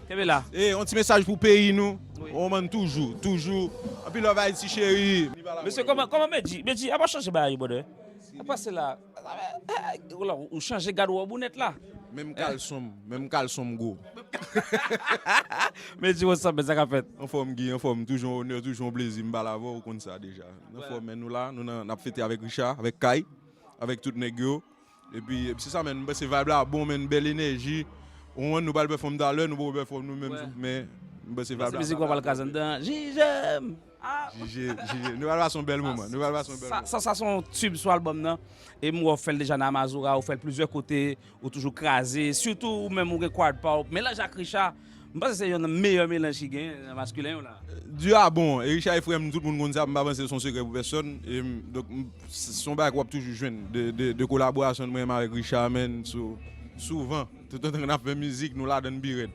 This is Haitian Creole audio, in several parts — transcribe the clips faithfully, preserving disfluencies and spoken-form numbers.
Kenbe la. E, yon ti mesaj pou peyi nou. Wi. Ou konprann, toujou, toujou. Anpil love Ayiti cheri. Mesye, kòman, kòman Medji? Medji, apa chanje bagay yo, brother? Apa se la? Ou la, ou chanje gad wòb ou nèt la. Menm kalson m, menm kalson m gwo. Medji, what's up, men sa k ap fèt? Anfòm, Guy, anfòm. Toujou yon onè, toujou yon plezi m pale avè w, ou konn sa deja. Anfòm, men nou la, nou nan, n ap fete avèk Richard, avèk Kay, avèk tout nèg yo. Epi, epi se sa, menn. M panse vibe la bon, menn. Bèl enèji. Ou konprann, nou pral pèfòm talè, nou poko pèfòm nou menm, men m panse vibe la. Mizik w ap al kraze anndan. Jije m. Ah. Jije, jije. Nou pral pase yon bèl moman. Nou pral pase yon bèl moman. Sa, sa, sa se yon tube sou album nan. E m wè w fè l deja nan Amazora, ou fè l plizyè kote, ou toujou kraze. Sitou ou menm ou gen kwad pa w. Melanje ak Richard, m panse se youn nan meyè melanj ki genyen nan maskilen yo la. Duo a bon, e Richard e frè m, tout moun konn sa, m pa panse se yon sekrè pou pèsòn. E m, donk, m, se, se yon bagay ke w ap toujou jwenn de, de, de kolaborasyon mwen menm avèk Richard, menn, sou, souvan. Toutotan n ap fè mizik, nou ladan l pi rèd.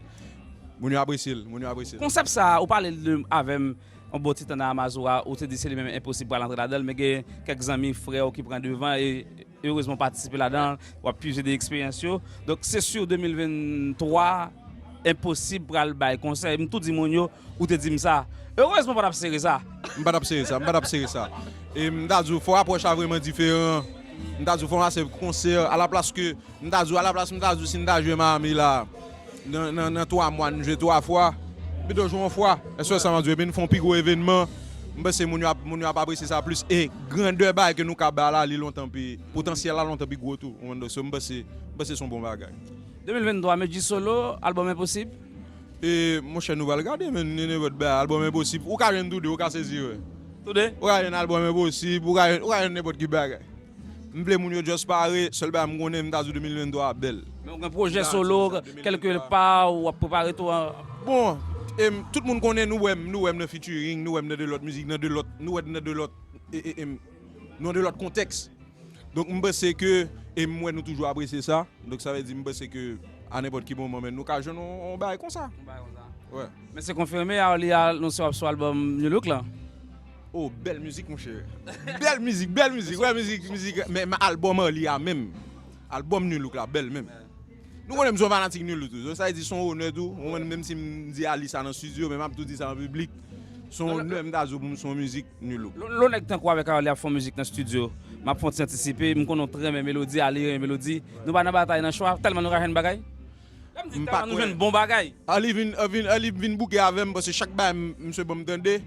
Moun yo apresye l, moun yo apresye l. Konsèp sa, ou pale l de, avè m, yon bon ti tan nan Amazora, ou te di se li menm Enposib pral antre ladan l, men gen kèk zanmi, frè w ki pran devan, e erezman w patisipe ladan, w ap pize de eksperyans yo. Donk, se sur de mil venntwa, Enposib pral bay konsèy. M tou di moun yo, ou te di m sa. Erezman w pa t ap sere sa. M pa t ap sere sa, m pa t ap sere sa. E m ta di w, fò apwòch la vrèman diferan. M ta di w, fò n pase konsè, alaplas ke, m ta di w, alaplas m ta di w, si n ta jwe Miami la, nan, nan, nan twa mwa, n jwe twa fwa, pito jwe yon fwa. Èske w sa m ap di w? Epi n fè yon pi gwo evènman. M panse moun yo ap, moun yo ap apresye sa plis. E grandè bagay ke nou ka bay la, li lontan pi, potansyèl la lontan pi gwo tou. Ou konprann? So, m panse, m panse se yon bon bagay. De mil venntwa, Medji solo, album Enposib? E, monchè, nou pral gade, men, nenpòt bagay, album Enposib. Ou ka jwenn toude, ou ka sezi, wè. Toude? Ou ka jwenn album Enposib, ou ka jwenn, ou ka jwenn nenpòt ki bagay. M vle moun yo just pare, sèl bagay m konnen, m ta di w de mil venntwa a bèl. Men ou gen pwojè solo, kèlke pa, w ap prepare tou an? Bon, em, tout moun konnen nou wè m, nou wè m nan featuring, nou wè m nan de lòt mizik, nan de lòt, nou wè m nan de lòt, e, e, em, nou nan de lòt kontèks. Donk, m panse ke, e m wè nou toujou apresye sa. Donk, sa vle di, m panse ke a nenpòt ki moman, men nou ka jwenn yon, yon bagay konsa. Yon bagay konsa. Wè. Men se konfime, Arly anonse w ap sou album New Look la. Oh, bèl mizik, monchè. Bèl mizik, bèl mizik. Wè, mizik, mizik. Men, men album Arly a menm. Album New Look la, bèl menm. Nou konnen m se yon fanatik New Look tou. Sa vle di, se yon onè tou. Ou konprann, menm si m di Arly sa nan studio, men m ap tou di sa an piblik. Se yon onè, m ta di w, pou m se yon mizik New Look. Lè, lè yon nèg tankou w avèk Arly ap fè yon mizik nan studio, m ap fè yon ti antisipe, m konnen w t renmen melodi, Arly renmen melodi. Nou pa nan batay nan chwa, tèlman nou ka jwenn bagay. Lè m di tèlman nou jwenn bon bagay. Arly vin, Arly vin, Arly vin bouke avè m, paske chak bagay m, misye ban m tande,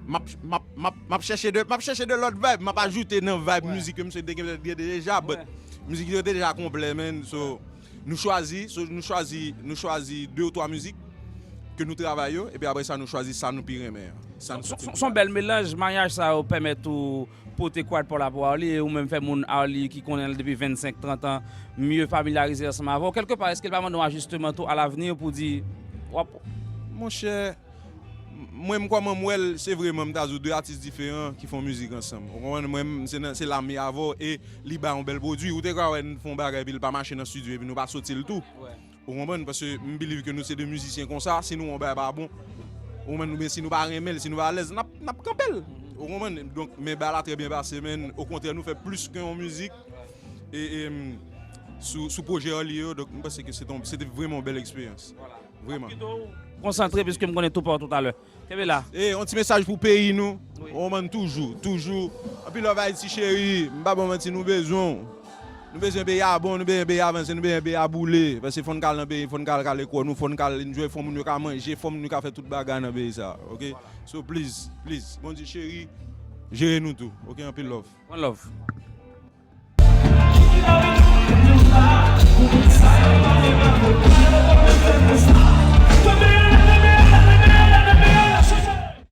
m ap, m ap, m ap, m ap chèche de, m ap chèche de lòt vibe, m ap ajoute nan vibe mizik ke misye te gen deja, but mizik yo te deja konplè, man. So, nou chwazi, so, nou chwazi, nou chwazi de ou twa mizik ke nou travay yo, epi apre sa, nou chwazi sa nou pi renmen an. Sa nou santi nou pi renmen. Se yon bèl melanj, maryaj sa yo pèmèt ou pote kwad pa w la pou Arly, e ou menm fè moun Arly ki konnen l depi vennsenk, trant an, mye familyarize ansanm avè w. Kèlke pa, èske l pa mande yon ajisteman tou alavni pou di, w ap... Monchè, mwen, m kòman m wè l, se vrèman, m ta di w, de atis diferan ki fè yon mizik ansanm. Ou konprann? Mwen, m, se nan, se la m ye avè w, e li bay yon bèl pwodui. Ou te ka wè n fè yon bagay, epi l pa mache nan estidyo, epi nou pa soti l tou. Ou konprann? Paske m believe ke nou se de mizisyen konsa, si nou wè yon bagay pa bon, ou konprann, oubyen si nou pa renmen l, si nou pa alèz, n ap, n ap kanpe l. Ou konprann? Donk, men bagay la trè byen pase, men okontrè, nou fè plis ke yon mizik. E, e, m, sou, sou pwojè Arly yo, donk, m panse ke se te, se te vrèman yon bèl eksperyans. Vrèman. Kite w konsantre, piske m konnen tou pa w toutalè. Kenbe la. E, yon ti mesaj pou peyi nou. Wi. Ou konprann, toujou, toujou. Anpil love Ayiti cheri. M pa ba w manti, nou bezwen w. Nou bezwen peyi a bon, nou bezwen peyi a avanse, nou bezwen peyi a boule. Paske fò n ka al nan peyi, fò n ka al kale kò nou, fò n ka al enjoy, fò moun yo ka manje, fò moun yo ka fè tout bagay nan peyi sa, oke? So, please, please, Bondye cheri, jere nou tou, oke? Anpil love. One love.